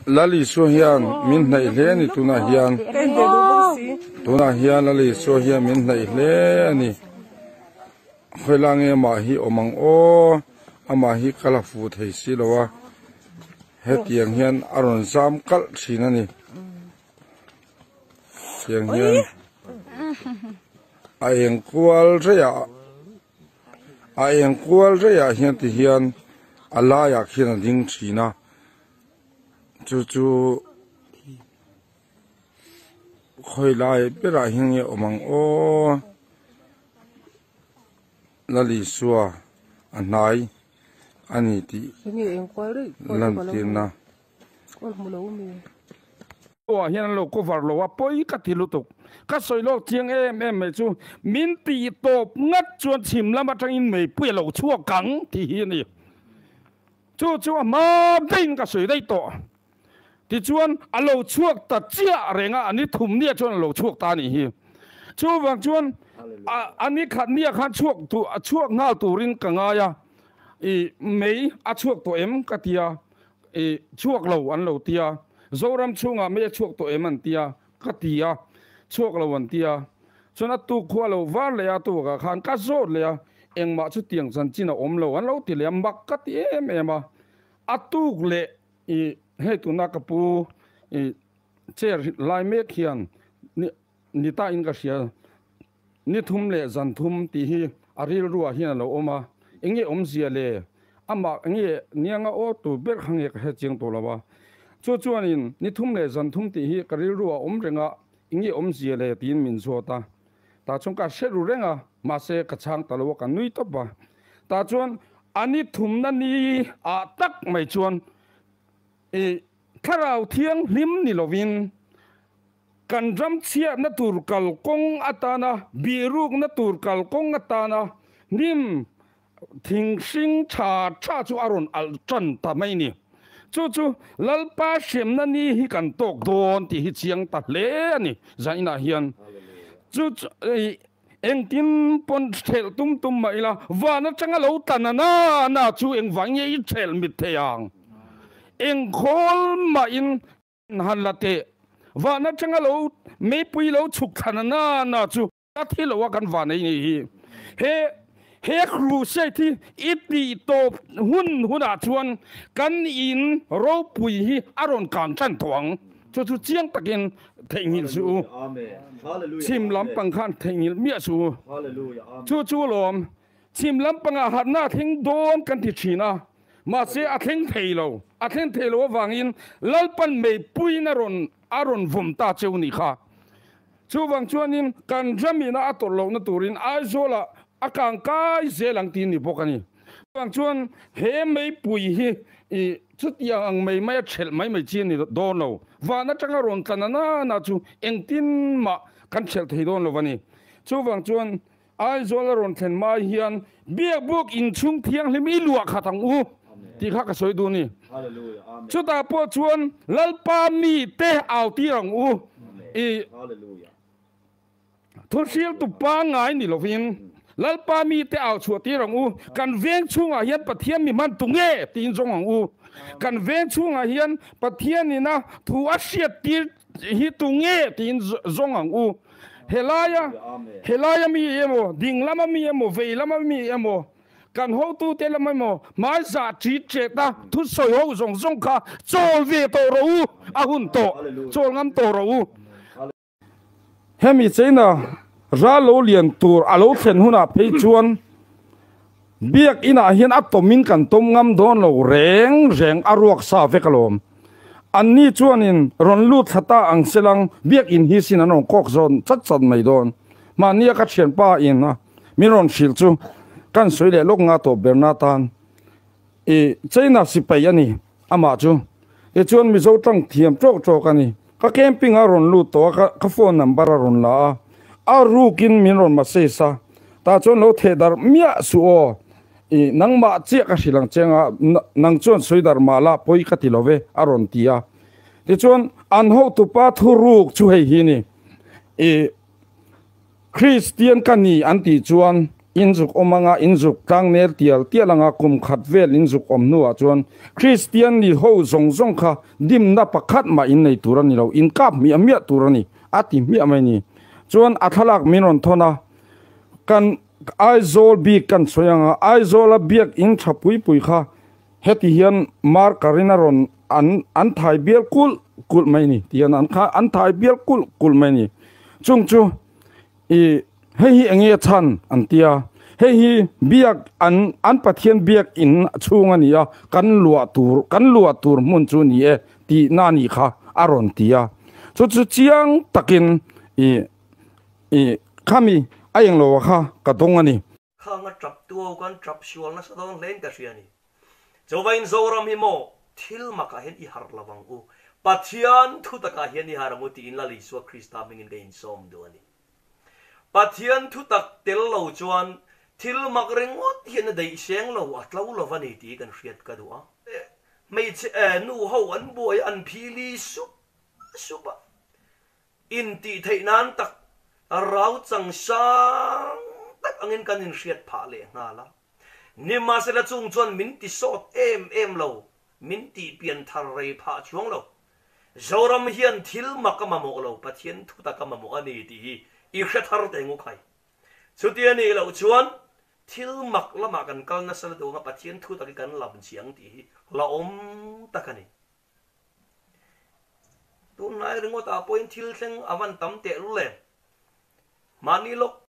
Lal Isua hian min hnaih hle a ni tunah hian. Tunah hian Lal Isua hian min hnaih hle a ni. Khawilai nge amah hi awm ang aw, amah hi ka la fuh thei si lo a, hetiang hian a rawn zam kalh thin a ni. Tiang hian a eng kual reiah a eng kual reiah hian ti hian a laiah khian a ding thin a, chu chu khawi lai berah hian nge awm ang aw Lalisua a hnai a ni tih lantirna. Ah hian an lo cover lo a, pawi ka ti lutuk. Ka sawi lawk chiang em em mai chu min tih tawp ngat chuan chhim lam atangin meipui a lo chhuak ang tih hi a ni. Chu chu a hma daih in ka sawi daih tawh. Tichuan a lo chhuak ta chiah reng a, a ni thum nia chuan a lo chhuak ta a nih hi. Chuvang chuan a ni khat nia khan chhuak chhuak nghal turin ka ngai a, i mei a chhuak tawh em ka ti a, i chhuak lo an lo ti a, Zoram chhungah mei a chhuak tawh em an ti a, ka ti a, chhuak lo an ti a. Chuan a tuk khu a lo var leh a, tukah khan ka zawt leh a, engmah chutiang chanchin a awm lo an lo ti leh a, mak ka ti em em a. A tuk leh i hei tuna ka pu i chair lai mek hian ni ni ta in ka hria ni thum leh zan thum tih hi a rilruah hian a lo awm a, enge awmzia le amah enge nianga aw tur ber kha nge ka hre chiang tawh lo a, chu chuanin ni thum leh zan thum tih hi ka rilruah a awm reng a, enge awmzia le tiin min zawt a, tah chuan ka hre ru reng a, mahse ka chhang ta lo a ka nui tawp a, tah chuan a ni thumna ni ah tak mai chuan i thlarau thianghlim ni lovin kan ram chhiatna tur kalkawng atana bihrukna tur kalkawng atana hnim thing hring tha tha chu a rawn alh tan ta mai ni. Chu chu Lalpa hremna ni hi kan tawk dawn tih hi chiang ta hle a ni zainah hian. Chu chu engtin pawn thelh tum tum mah ila van atanga lo tlan a na na chu engvang nge i thelh mit thei ang? Eng khawl mahin han la teh. Van atanga lo meipui lo chhuk thlan a na na chu a thi lo a kan van ei ni hi. He he crusade hi i tih tawp hun hunah chuan kan in ropui hi a rawn kang tan tawh ang. Chu chu chiang takin theihnghilh suh u. Chhim lampang khan theihnghilh miah suh u. Chu chu lawm chhim lampangah harhna a thleng dawn kan ti thin a. Mahse a thleng thei lo, a thleng thei lo avangin Lalpan meipuiin a rawn a rawn vawm ta cheu nih kha. Chuvang chuanin kan ramina a tawrh lohna turin Aizawlah a kang kai zel ang tih a ni bawk a ni. Chuvang chuan he meipui hi i chutiang ang mai mai a thelh mai mai chi a ni dawn lo. Van atanga rawn tla na na na chu engtin mah kan thelh thei dawn lo a ni. Chuvang chuan Aizawl a rawn thlen mai hian Biakbuk inchhung thianghlim i luah khat ang u tih kha ka sawi duh a ni. Chutah pawh chuan Lalpa mite au tir ang u i thuhriltu pangngai ni lovin Lalpa mite au chhuah tir ang u. Kan veng chhungah hian Pathian mi hman tu nge tiin zawng ang u. Kan veng chhungah hian Pathianina thu a hriat tir hi tu nge tiin zawng ang u. Helaia helaia mi emaw, ding lama mi emaw, vei lama mi emaw, kan hotute lam emaw, hmai zah ṭit ṭet a thusawi ho zawng zawng kha chawl ve tawh rawh u, a hun tawh, chawl ngam tawh rawh u. Hemi cheina ral lo lian tur a lo thlen hunah phei chuan Biakinah hian a tawmin kan tawm ngam dawn lo reng reng a ruak sa vek alawm. Anni chuanin rawn lut thla ta ang selang biakin hi sin an rawn kawk zawn chat chat mai dawn. Mahnia ka thianpa in a min rawn hrilh chu kan sawi leh lawk nga tawp berna tan i China sipai a ni amah chu. Tichuan Mizo tang thiam tawk tawk a ni. Ka camping a rawn lut tawh a, ka phone number a rawn la a, a rukin min rawn message a, tah chuan lo theh darh miah suh aw, i nangmah chiah ka hrilh ang che anga nang chuan sawi darh mah la pawi ka ti lo ve a rawn ti a. Tichuan an hotupa thuruk chu hei hi ni, i Kristian ka ni an tih chuan. In zuk awm anga, in zuk tlang nel tial tial anga kum khat vel in zuk awm hnuah chuan Kristian ni ho zawng zawng kha dimna pakhat mah in nei tur a ni lo, in kap hmiah hmiah tur a ni, a ti hmiah mai ni. Chuan a thlalak min rawn thawn a, kan Aizawl bik kan sawi anga Aizawla biak in tha pui pui kha heti hian marker in a rawn an an thai bial kulh kulh mai ni ti hian an kha an thai bial kulh kulh mai ni. Chung chu I hei hi enge a chhan an ti a, hei hi biak an an Pathian biak in chhung a ni a, kan luah tur kan luah tur hmun chu ni e tihna a nih kha a rawn ti a. Chu chu chiang takin i i khami a englo a kha ka dawng a ni. Khang a tap tuau kan tap sual nasa dawn hlein ka hria a ni. Chuvain Zoram hi maw thil makah hian i harh lo ang u, Pathian thutakah hian i harh ang u tiin Lal Isua Krista hmingin ka insawm duh a ni. Pathian thutak tel lo chuan thil mak ringawt hian a daih seng lo, a tlo lo va ni tih kan hriat ka duh a. Hmeichhe nu ho an buai a, an phili sup sup a, intihtheih nan tak rau chang sang tak angin kan inhriat phah leh nghal a. Nimahsela chung chuan min ti sawt em em lo, min tih pian thar rei phah chuang lo. Zoram hian thil mak a mamawh lo, Pathian thutak a mamawh a ni tih hi i hre thar teh ngu khai. Chuti a nih loh chuan thil mak lamah kan kal nasa lutuk anga Pathian thutak hi kan lam chiang tih hi hlauhawm tak a ni. Tunlai ringawtah pawhin thil thleng a van tam tehlul em? Mahni lawk.